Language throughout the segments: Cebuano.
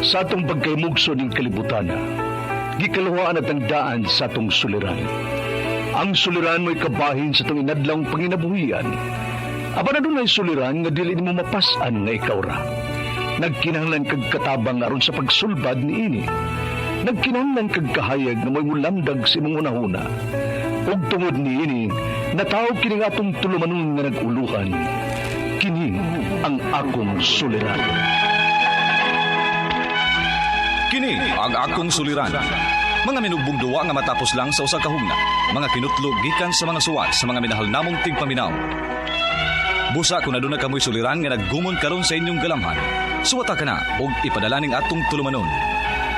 Sa atong pagkaymugso ning kalibutan, gikaluhaan at ang daan sa atong suliran. Ang suliran mo'y kabahin sa atong inadlawng panginabuhian. Apan adunay suliran nga dili nimo mapas-an nga ikaw ra. Nagkinahanglan kag katabang aron sa pagsulbad niini. Nagkinahanglan kag kahayag nga mo'y mulamdag sa imong hunahuna. Ug tungod niini, nataw kini nga atong tulumanon nga nag-uluhan. Kini ang akong suliran. Kini ang akong suliran. Mga minugbong duwa nga matapos lang sa usa ka hugna. Mga kinutlo gikan sa mga suwat sa mga minahal namong tigpaminaw. Busa kung aduna kamoy suliran nga naggumon karon sa inyong galamhan. Suwata ka na og ipadala ning atong tulumanon.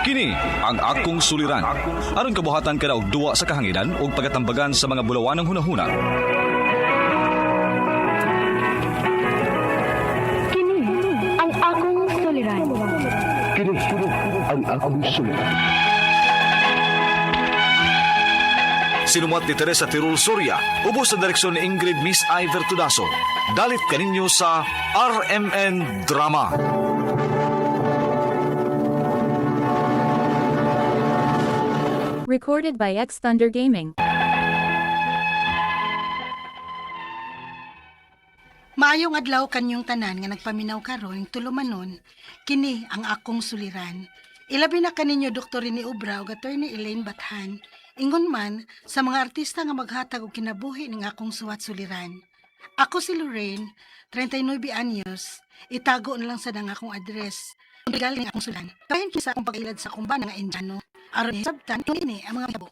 Kini ang akong suliran. Aron kabuhatan ka na og duwa sa kahanginan ug pagatambagan sa mga bulawanang hunahuna. Kini ang akong suliran. Kini ang akong suliran. Sinumat ni Teresa Tirul Soria, ubos sa direksyon ni Ingrid Miss Iver Tudaso. Dalit kaninyo sa RMN Drama. Recorded by X Thunder Gaming. Maayong adlaw kanyong tanan nga nagpaminaw karon tulumanon, kini ang akong suliran. Ilabi na kaninyo Dr. Rene Obra ug Attorney Elaine Bathan. Ingon man sa mga artista nga maghatag og kinabuhi ning akong suwat suliran. Ako si Lorraine, 39 anyos. Itago na lang sa dang akong address. Galing akong sulan. Kahin sa akong pag-ilad sa akong bana nga Indiano. Aron sabtan ini ang mga tabo.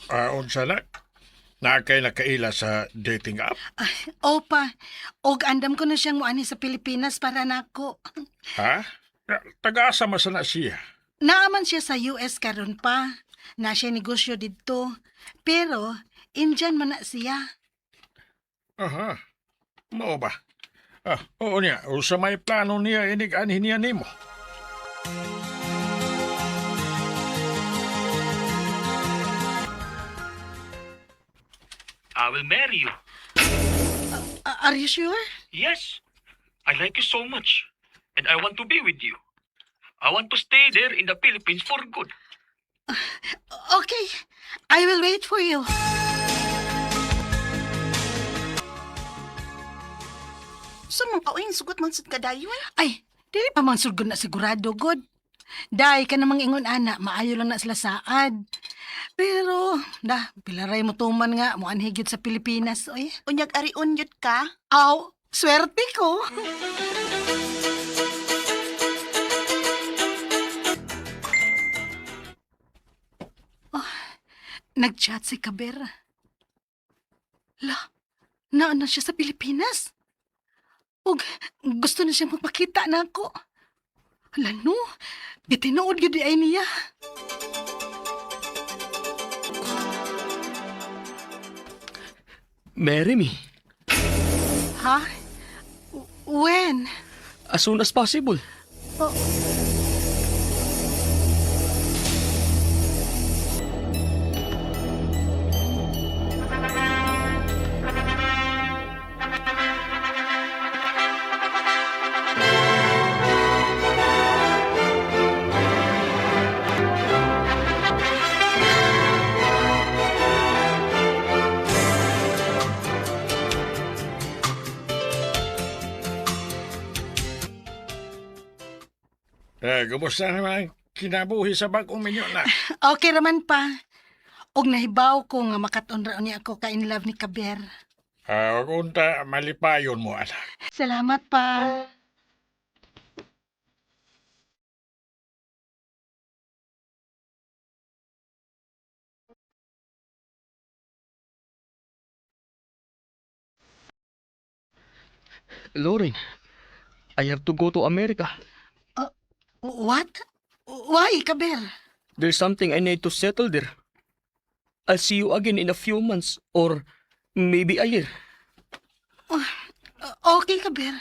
Ah, unsa na? Na kay nakaila sa dating app? Ay, opa, og andam ko na siyang muani sa Pilipinas para nako. Ha? Taga-asa man sa na siya. Naaman siya sa US karon pa. Na siya negosyo didto. Pero, Indian man na siya. Aha. Mao ba? Ah, oo niya. Usa may plano niya inig anhin niya nimo. I will marry you. Are you sure? Yes. I like you so much. And I want to be with you. I want to stay there in the Philippines for good. Okay. I will wait for you. So man ka sugot man sad kadayon. Ay, dili pa man sulgod na sigurado, god. Dai ka namang ingon ana, maayo lang na sila saad. Pero, da, pilaray mo tuman nga, mo anhigit sa Pilipinas, oy. Unyag ari unyot ka. Aw, swerte ko. Oh, nag-chat si Cabrera. La, naana siya sa Pilipinas. Ug gusto na siya magpakita na ako. Hala no, gitinuod gyud di ay niya. Marry me. Ha? When? As soon as possible. Oh. Eh, kumusta naman kinabuhi sa bagong minyo na? Okay raman pa. Og nahibaw ko nga makaton ra niya ako ka in love ni Kaber. Ah, ug unta malipayon mo anak. Salamat pa. Lauren, I have to go to America. What? Why, Kaber? There's something I need to settle there. I'll see you again in a few months or maybe a year. Okay, Kaber.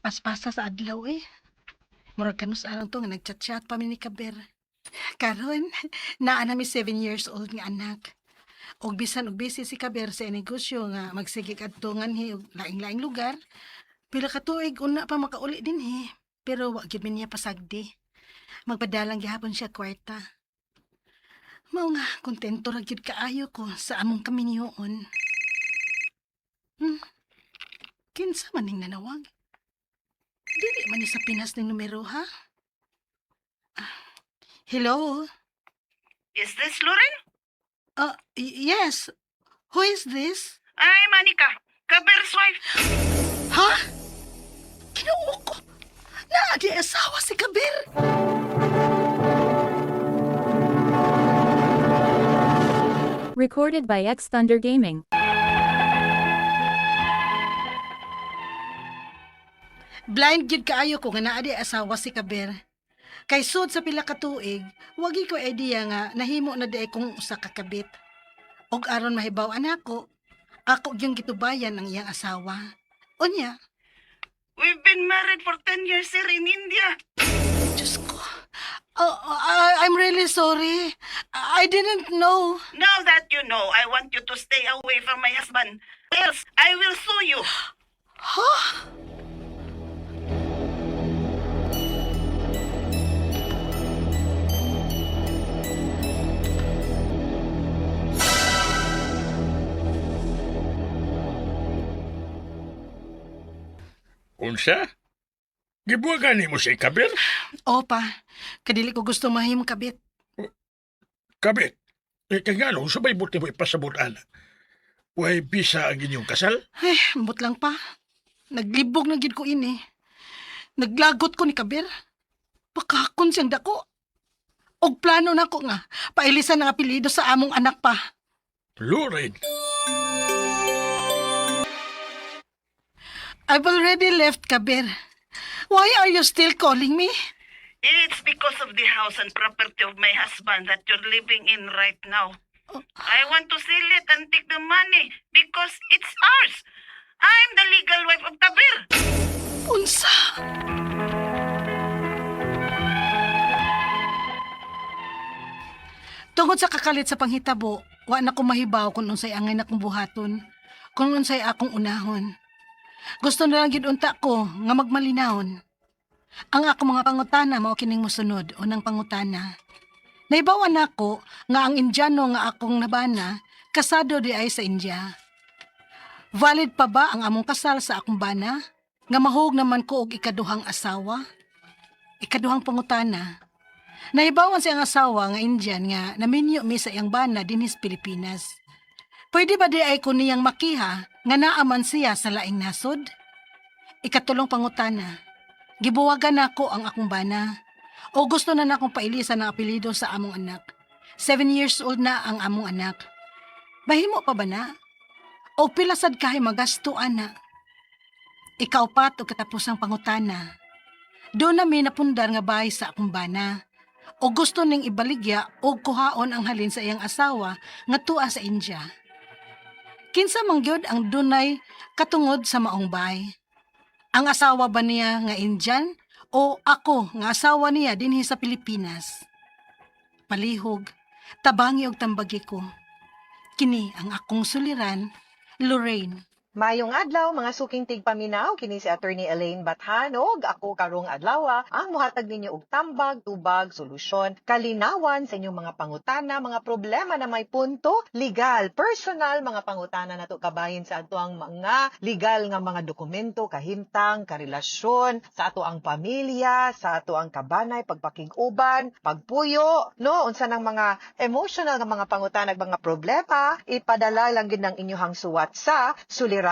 Paspasa sa adlaw eh. Murag kanus alang to nga nagchat-chat pa mi ni Kaber. Karon, naa na mi 7 years old nga anak. Og bisan og busy si Kaber sa negosyo nga magsige kadto nganhi og laing-laing lugar, pila ka tuig una pa makauli dinhi. Pero wa gyud mi niya pasagdi. Magpadalang gihapon siya kwarta. Mao nga kontento ra gyud kaayo ko sa among kaminyoon. Kinsa man ning nanawag? Dili man ni sa Pinas ning numero, ha? Ah, hello? Is this Lauren? Yes. Who is this? Ay, Manika. Kaber's wife. Ha? Kinuo ko. Naa di asawa si Kabir. Recorded by X Thunder Gaming. Blind gyud kaayo ko nga naa di asawa si Kabir. Kay sud sa pila ka tuig, wagi ko idea nga nahimo na di kong usa ka kabit. Og aron mahibaw-an ako, ako gyung gitubayan ang iyang asawa. Unya, We've been married for 10 years here in India. Diyos ko. Oh, I'm really sorry. I didn't know. Now that you know, I want you to stay away from my husband. Else, I will sue you. Huh? Unsa? Gibuwagan nimo si Kabir? Opa, kadili ko gusto mahimong kabit. Kabit. Eh, kay ngano, sabay buti mo ipasabot ana. Way bisa ang inyong kasal? Ay, ambot lang pa. Naglibog na gid ko ini. Naglagot ko ni Kabir. Pakakon siyang dako. Og plano na ko nga, pailisan ang apelyido sa among anak pa. Lorraine, I've already left Kabir. Why are you still calling me? It's because of the house and property of my husband that you're living in right now. I want to sell it and take the money because it's ours. I'm the legal wife of Kabir. Unsa? Tungod sa kakalit sa panghitabo, wa na ko mahibaw kung unsay angay na kong buhaton, kung unsay akong unahon. Gusto na lang gid unta ko nga magmalinawon. Ang ako mga pangutana mao kining mosunod, unang pangutana. Naibawan nako nga ang Indiano nga akong nabana, kasado di ay sa India. Valid pa ba ang among kasal sa akong bana? Nga mahug naman ko og ikaduhang asawa? Ikaduhang pangutana. Nahibawan sa iyang asawa nga Indian nga naminyo mi sa iyang bana dinhis Pilipinas. Pwede ba di ay ko niyang makiha nga naaman siya sa laing nasod? Ikatulong pangutana. Gibuwagan nako ang akong bana. O gusto na nakong pailisan ang apelyido sa among anak. 7 years old na ang among anak. Bahimo pa ba na? O pila sad kahay magasto ana? Ikaupat o katapusang pangutana. Doon na may napundar nga bahay sa akong bana. O gusto ning ibaligya o kuhaon ang halin sa iyang asawa nga tuwa sa India. Kinsa man gyud ang dunay katungod sa maong bahay? Ang asawa ba niya nga Indian o ako nga asawa niya dinhi sa Pilipinas? Palihog, tabangi og tambagi ko. Kini ang akong suliran, Lorraine. Mayong adlaw mga suking tigpaminaw, kini si Attorney Elaine Bathanog. Ako karong adlaw ang muhatag ninyo og tambag, tubag, solusyon, kalinawan sa inyong mga pangutana, mga problema na may punto, legal, personal, mga pangutana nato kabahin sa ato ang mga legal nga mga dokumento, kahimtang, karelasyon, sa ato ang pamilya, sa ato ang kabanay, pagpakig-uban, pagpuyo, no, unsa nang mga emotional nga mga pangutana, mga problema, ipadala lang gid ng inyong suwat sa suliran_612@yahoo.com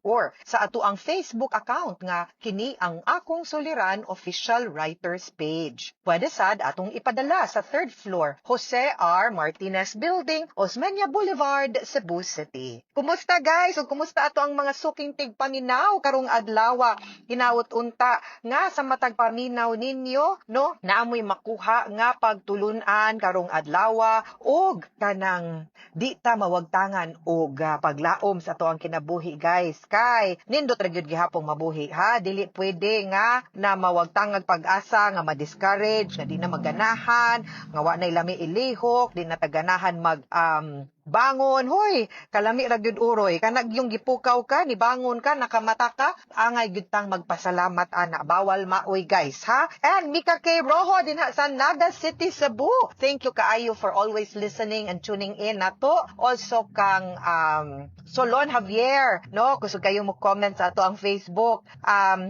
or sa ato ang Facebook account nga kini ang Akong Suliran Official Writers Page. Pwede sad atong ipadala sa third floor, Jose R. Martinez Building, Osmeña Boulevard, Cebu City. Kumusta guys? Ug kumusta ato ang mga suking tigpaminaw karong adlaw? Hinaot unta nga sa matag paminaw ninyo, no, naamoy makuha nga pagtulunan karong adlawa og kanang di ta mawagtangan og paglaom sa atoang kinabuhi, guys, kay nindot ra gyud gihapong mabuhi, ha. Dili pwede nga na mawagtangag pag-asa, nga ma-discourage, nga di na maganahan, nga wa nay lami ilihok, di na taganahan mag bangon. Hoy, kalami ra gyud uroy, kanag yung gipukaw ka, nibangon ka, nakamata ka, angay gyud tang magpasalamat ana. Bawal maoy, guys, ha. And Mika K. Rojo dinha sa Naga City, Cebu, thank you kaayo for always listening and tuning in nato. Also kang Solon Javier, no, kusog kayo mo comment sa ato ang Facebook.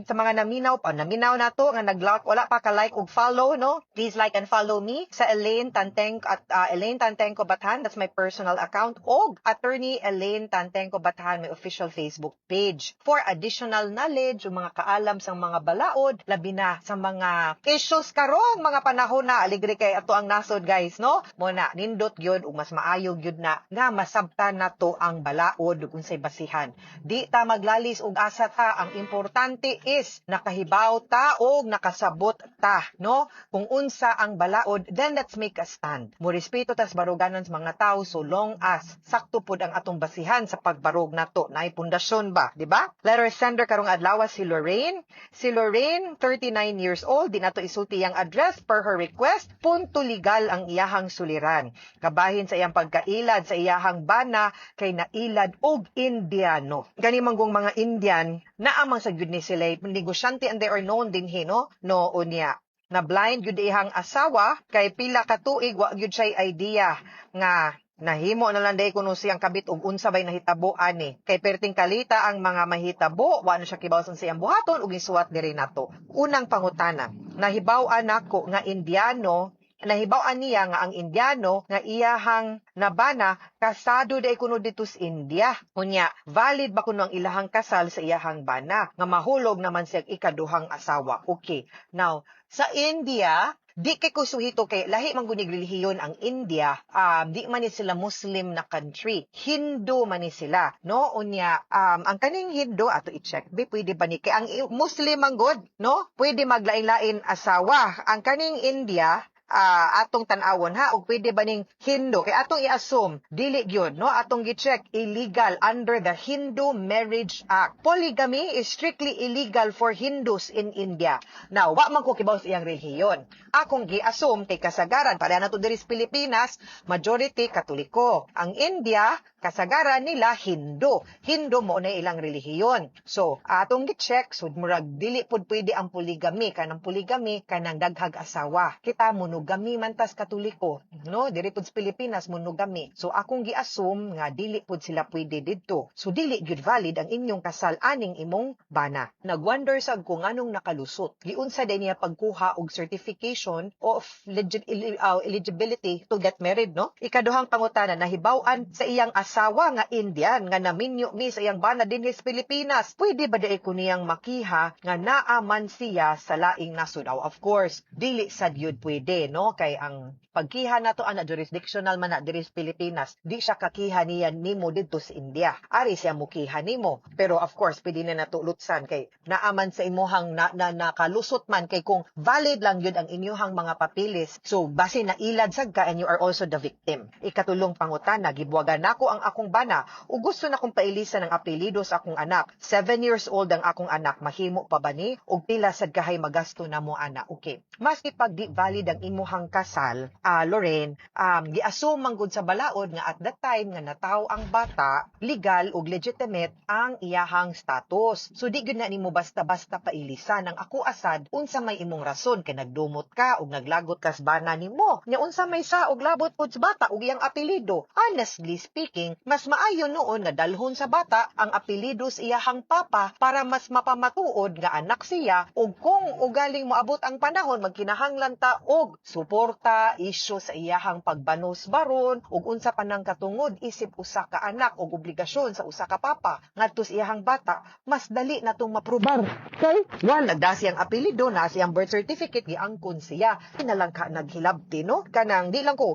Sa mga naminaw pa, naminaw nato nga nag-like, wala pa ka like ug follow, no, please like and follow me sa Elaine Tanteng at Elaine Tantengco Bathan, that's my personal account, og Attorney Elaine Tantengco Bathan, my official Facebook page, for additional knowledge o mga kaalam sa mga balaod, labi na sa mga issues karong mga panahon na aligre kay ato ang nasod, guys, no. Mo na nindot gyud ug mas maayo gyud na nga masabtan nato ang balaod ug unsay basihan. Di ta maglalis og asa ta. Ang importante is nakahibaw ta og nakasabot ta, no, kung unsa ang balaod. Then let's make a stand. Mo respeto tas baruganan sa mga tao so long as sakto pud ang atong basihan sa pagbarog nato, naay pundasyon ba, di ba? Letter sender karong adlaw si Lorraine. Si Lorraine, 39 years old, di nato isulti ang address per her request. Punto legal ang iyahang suliran. Kabahin sa iyang pagkailad sa iyahang bana kay nailad og Indiano. Gani manggong mga Indian, naamang sa gyud ni sila negosyante and they are known dinhi, no? No, unya na blind gyud iyang asawa kay pila ka tuig wa gyud siya idea nga nahimo na lang day kuno siyang kabit og unsa bay nahitabo ani, kay perting kalita ang mga mahitabo, wa na siya kibaw sa siyang buhaton ug gisuwat diri nato. Unang pangutana, nahibaw-an nako nga Indiano, nahibaw-an niya nga ang Indiano nga iyahang nabana kasado day kuno dito sa India. Unya, valid ba kuno ang ilahang kasal sa iyahang bana nga mahulog naman siya ikaduhang asawa? Okay. Now, sa India, di kay kusuhito kay lahi man gud relihiyon ang India. Di man ni sila Muslim na country. Hindu man ni sila, no? Unya, ang kaning Hindu ato i-check. Be pwede ba ni kay ang Muslim man gud, no? Pwede maglain-lain asawa. Ang kaning India, atong tan-awon ha og pwede ba ning Hindu, kay atong i-assume dili gyud, no. Atong gi-check, illegal under the Hindu Marriage Act. Polygamy is strictly illegal for Hindus in India. Now, wa man ko kibaw sa iyang relihiyon. Akong gi-assume kay kasagaran pareha nato diri sa Pilipinas, majority Katoliko. Ang India, kasagaran nila Hindu. Hindu mo na ilang relihiyon. So atong gi-check, so murag dili pud pwede ang polygamy. Kanang polygamy, kanang daghag asawa. Kita monogamy man tas Katoliko, no? Diri pud sa Pilipinas monogamy. So akong gi-assume nga dili pud sila pwede didto. So dili gyud valid ang inyong kasal aning imong bana. Nagwonder sad ko nganong nakalusot. Giunsa day niya pagkuha og certification of eligibility to get married, no? Ikaduhang pangutana, nahibaw-an sa iyang asawa nga Indian nga naminyo mi sa iyang bana dinhi sa Pilipinas. Pwede ba day ko niyang makiha nga naa man siya sa laing nasod? Oh, of course, dili sad yun pwede, no? Kay ang pagkiha nato ana jurisdictional man na diri sa Pilipinas, di siya kakiha niya nimo didto sa India. Ari siya mukiha nimo. Pero of course, pwede na nato lutsan kay naaman sa imuhang na nakalusot man, kay kung valid lang yun ang inyuhang mga papilis. So base na ilad sad ka and you are also the victim. Ikatulong pangutana, gibuwagan nako ang akong bana ug gusto na kong pailisan ang apelyido sa akong anak. 7 years old ang akong anak, mahimo pa ba ni? Ug pila sad kahay magasto na mo ana? Okay. Maski pag di valid ang imuhang kasal, Lorraine, gi-assume man gud sa balaod nga at that time nga nataw ang bata, legal ug legitimate ang iyahang status. So di gyud na nimo basta-basta pailisan. Ang ako asad, unsa may imong rason, kay nagdumot ka ug naglagot kas bana nimo? Nya unsa may sa og labot pud sa bata ug iyang apelyido? Honestly speaking, mas maayo noon nga dalhon sa bata ang apelyido sa iyahang papa para mas mapamatuod nga anak siya, ug kung ugaling moabot ang panahon magkinahanglan ta og Suporta, isyu sa iyahang pagbanos baron ug unsa pa nang katungod isip usa ka anak og obligasyon sa usa ka papa ngadto sa iyahang bata, mas dali na tong maprobar. Kay wala da siyang apelyido, na siyang birth certificate, giangkon siya. Pinalang ka naghilabti, no? Kanang di lang ko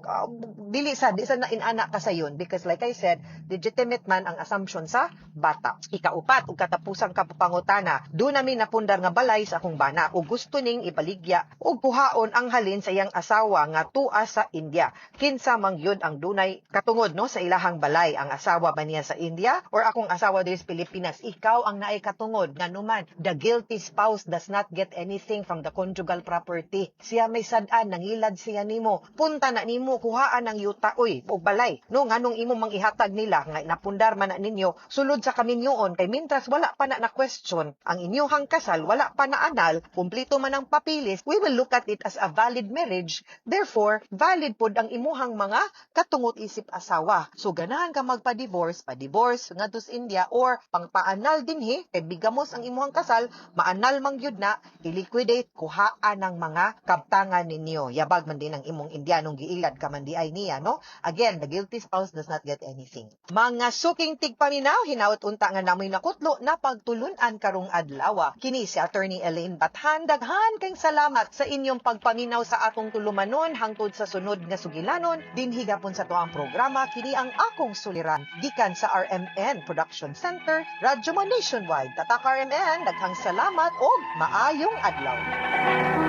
dili sa di sa na inana ka sayon because, like I said, legitimate man ang assumption sa bata. Ikaupat ug katapusang kapangutana, duna mi napundar nga balay sa akong bana ug gusto ning ibaligya ug kuhaon ang halin sa iyang asawa nga tua sa India. Kinsa man gyud ang dunay katungod, no, sa ilahang balay, ang asawa ba niya sa India or akong asawa diri sa Pilipinas? Ikaw ang naay katungod, nganuman the guilty spouse does not get anything from the conjugal property. Siya may sad-an, nangilad siya nimo. Punta na nimo kuhaan ang yuta, uy, og balay. No, nganong imo mang ihatag nila nga napundar man na ninyo sulod sa kaminyoon? Kay mintras wala pa na na question ang inyuhang kasal, wala pa na annul, kumpleto man ang papilis, we will look at it as a valid marriage. Therefore, valid pod ang imuhang mga katungot isip asawa. So ganahan ka magpa-divorce, pa-divorce ngadto sa India or pangpa-annul dinhi kay bigamos ang imuhang kasal, ma-annul man gyud na, i-liquidate, kuhaan ang mga kabtangan ninyo. Yabag man din ang imong Indianong giilad ka man di ay niya, no? Again, the guilty spouse does not get anything. Mga suking tigpaminaw, hinaot unta nga namoy nakutlo na pagtulunan karong adlaw. Kini si Attorney Elaine Bathan. Daghan kayong salamat sa inyong pagpaminaw sa atong tulumanon hangtod sa sunod nga sugilanon dinhi gapon sa tuang programa, kini ang Akong Suliran, gikan sa RMN Production Center, Radyo Mo Nationwide. Tatak RMN, daghang salamat og maayong adlaw.